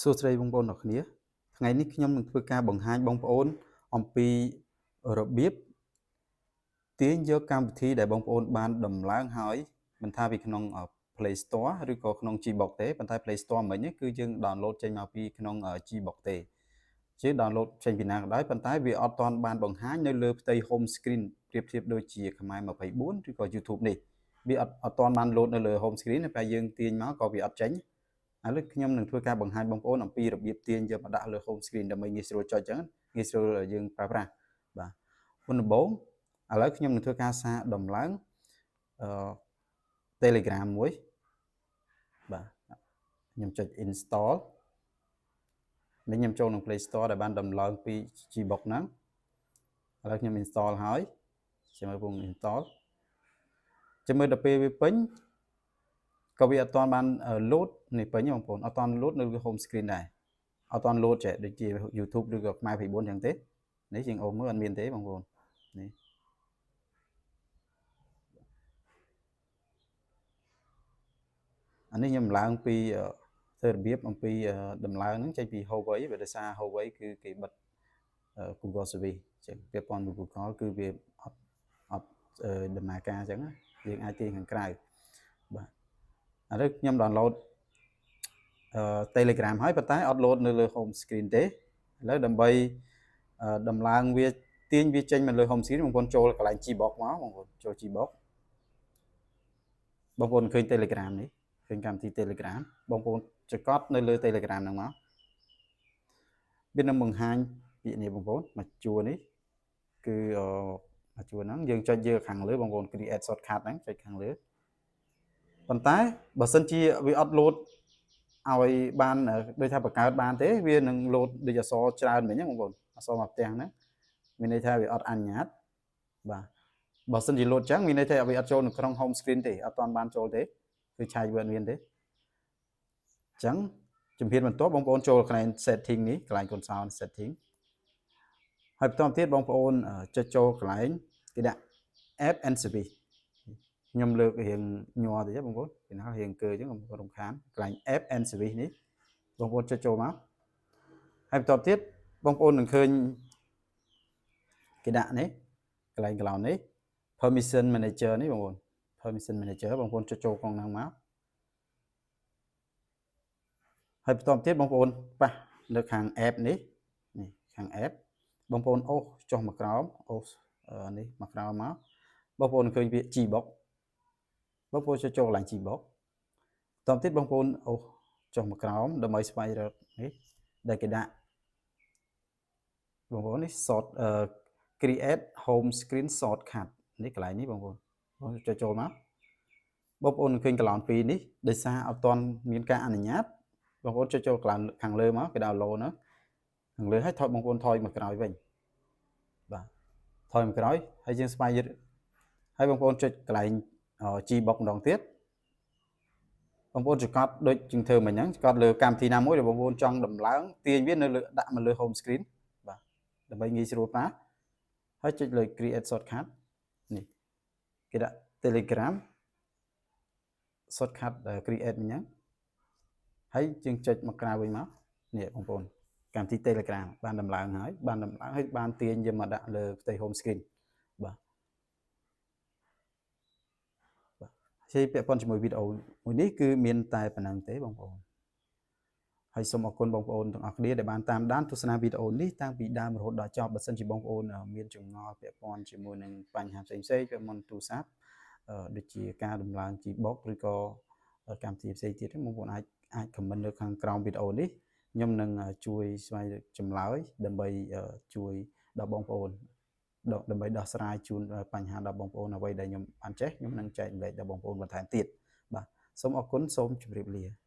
សួស្តីបងប្អូនទាំងគ្នាថ្ងៃនេះខ្ញុំនឹងធ្វើការបង្ហាញបងប្អូនអំពីរបៀបទាញយកកម្មវិធីដែលបងប្អូនបានដំឡើងហើយមិនថាពីក្នុង Play Store ឬក៏ក្នុង Gbox ទេប៉ុន្តែ Play Store មិញគឺយើង download ចេញមកពីក្នុង Gbox ទេជា download ចេញពីណាក៏ដោយប៉ុន្តែវាអត់ទាន់បានបង្ហាញនៅលើផ្ទៃ home screen ប្រៀបធៀបដូចជាខ្មែរ24ឬក៏ YouTube នេះវាអត់ទាន់បាន load នៅលើ home screen តែយើងទាញមកក៏វាអត់ចេញឥឡូវខ្ញុំនឹងធ្វើការបង្ហាញបងប្អូនអំពីរបៀបទាញយកមកដាក់លើ home screen ដើម្បីងាយស្រួលចុចអញ្ចឹងងាយស្រួលយើងប្រើប្រាស់បាទមុនដំបូងឥឡូវខ្ញុំនឹងធ្វើការសាកដំឡើងអឺ Telegram មួយបាទខ្ញុំចុច install នេះខ្ញុំចូលក្នុង Play Store ដែលបានដំឡើងពី Gbox ហ្នឹងឥឡូវខ្ញុំ install ហើយចាំមើលពង install ចាំមើលដល់ពេលវាពេញក៏វាអត់ទាន់បាន load នេះពេញបងប្អូនអត់ទាន់ load នៅលើ home screen ដែរអត់ទាន់ load ចេះដូចជា YouTube ឬក៏ខ្មែរ24ចឹងទេនេះជាងអូមើលអត់មានទេបងប្អូននេះអានេះខ្ញុំឡើងពីធ្វើរបៀបអំពីដំឡើងហ្នឹងចេញពី Huawei វាដោយសារ Huawei គឺគេបិទ Google Service ចឹងពាក់ព័ន្ធមួយ Google គឺវាអត់ដំណើរការចឹងយើងអាចទាញខាងក្រៅបាទឥឡូវខ្ញុំ download អឺ Telegram ហើយប៉ុន្តែអត់ load នៅលើ home screen ទេឥឡូវដើម្បីដំឡើងវាទាញវាចេញមកលើ home screen បងប្អូនចូលកន្លែង Gbox មកបងប្អូនចូល Gbox បងប្អូនឃើញ Telegram នេះឃើញកម្មវិធី Telegram បងប្អូនចកត់នៅលើ Telegram ហ្នឹងមកវានឹងបង្ហាញពាក្យនេះបងប្អូនមកជួរនេះគឺមកជួរហ្នឹងយើងចុចយកខាងលើបងប្អូន create shortcut ហ្នឹងចុចខាងលើប៉ុន្តែបើសិនជាវាអត់ load ឲ្យបានដូចថាបង្កើតបានទេវានឹងលោតដូចអក្សរច្រើនមិញហ្នឹងបងប្អូនអក្សរមកផ្ទាំងហ្នឹងមានន័យថាវាអត់អនុញ្ញាតបាទបើសិនជាលោតចឹងមានន័យថាវាអត់ចូលនៅក្នុង home screen ទេអត់ទាន់បានចូលទេគឺឆែកវាអត់មានទេអញ្ចឹងជំហានបន្ទាប់បងប្អូនចូលកន្លែង setting នេះកន្លែង console setting ហើយបន្តទៀតបងប្អូនចុចចូលកន្លែងគេដាក់ app and service ខ្ញុំលើករៀងញ័រតិចបងប្អូនគេថារៀងកើអញ្ចឹងបងប្អូនរំខានកន្លែង app and service នេះបងប្អូនចុចចូលមកហើយបន្តទៀតបងប្អូននឹងឃើញគេដាក់នេះកន្លែងកន្លោននេះ permission manager នេះបងប្អូន permission manager បងប្អូនចុចចូលក្នុងហ្នឹងមកហើយបន្តទៀតបងប្អូនប៉ះនៅខាង app នេះនេះខាង app បងប្អូនអូសចុះមកក្រោមអូសនេះមកក្រោមមកបងប្អូនឃើញពាក្យ Gbox បងប្អូនចុចចូលកន្លែង Gbox បន្តទៀតបងប្អូនអូសចុះមកក្រោមដើម្បីស្វែងរកនេះដែលគេដាក់បងប្អូននេះ short create home screen shortcut នេះកន្លែងនេះបងប្អូនបងចុចចូលមកបងប្អូនឃើញកន្លងពីរនេះដោយសារអត់ទាន់មានការអនុញ្ញាតបងប្អូនចុចចូលកន្លែងខាងលើមកគេ download ណាខាងលើហើយថយបងប្អូនថយមកក្រោយវិញបាទថយមកក្រោយហើយយើងស្វែងរកហើយបងប្អូនចុចកន្លែង Gbox ម្ដងទៀតបងប្អូនចកត់ដូចជាងធ្វើមិញហ្នឹងចកត់លើកម្មវិធីណាមួយដែលបងប្អូនចង់ដំឡើងទាញវានៅលើដាក់មកលើ home screen បាទដើម្បីងាយស្រួលប្រើហើយចុចលើ create shortcut នេះគេដាក់ Telegram shortcut create មិញហ្នឹងហើយយើងចុចមកក្រៅវិញមកនេះបងប្អូនកម្មវិធី Telegram បានដំឡើងហើយបានដំឡើងហើយបានទាញយកមកដាក់លើផ្ទៃ home screen បាទបាទហើយពាក់ព័ន្ធជាមួយវីដេអូមួយនេះគឺមានតែប៉ុណ្ណឹងទេបងប្អូនហើយសូមអរគុណបងប្អូនទាំងអស់គ្នាដែលបានតាមដានទស្សនាវីដេអូនេះតាំងពីដើមរហូតដល់ចប់បើសិនជាបងប្អូនមានចម្ងល់ពាក់ព័ន្ធជាមួយនឹងបញ្ហាផ្សេងៗពាក់ព័ន្ធទូរស័ព្ទដូចជាការដំឡើង Gbox ឬក៏កម្មវិធីផ្សេងទៀតបងប្អូនអាច comment នៅខាងក្រោមវីដេអូនេះខ្ញុំនឹងជួយស្វែងរកចម្លើយដើម្បីជួយដល់បងប្អូនដើម្បីដោះស្រាយជូនបញ្ហាដល់បងប្អូនអ្វីដែលខ្ញុំបានចេះខ្ញុំនឹងចែករំលែកដល់បងប្អូនបន្ថែមទៀតបាទសូមអរគុណសូមជម្រាបលា។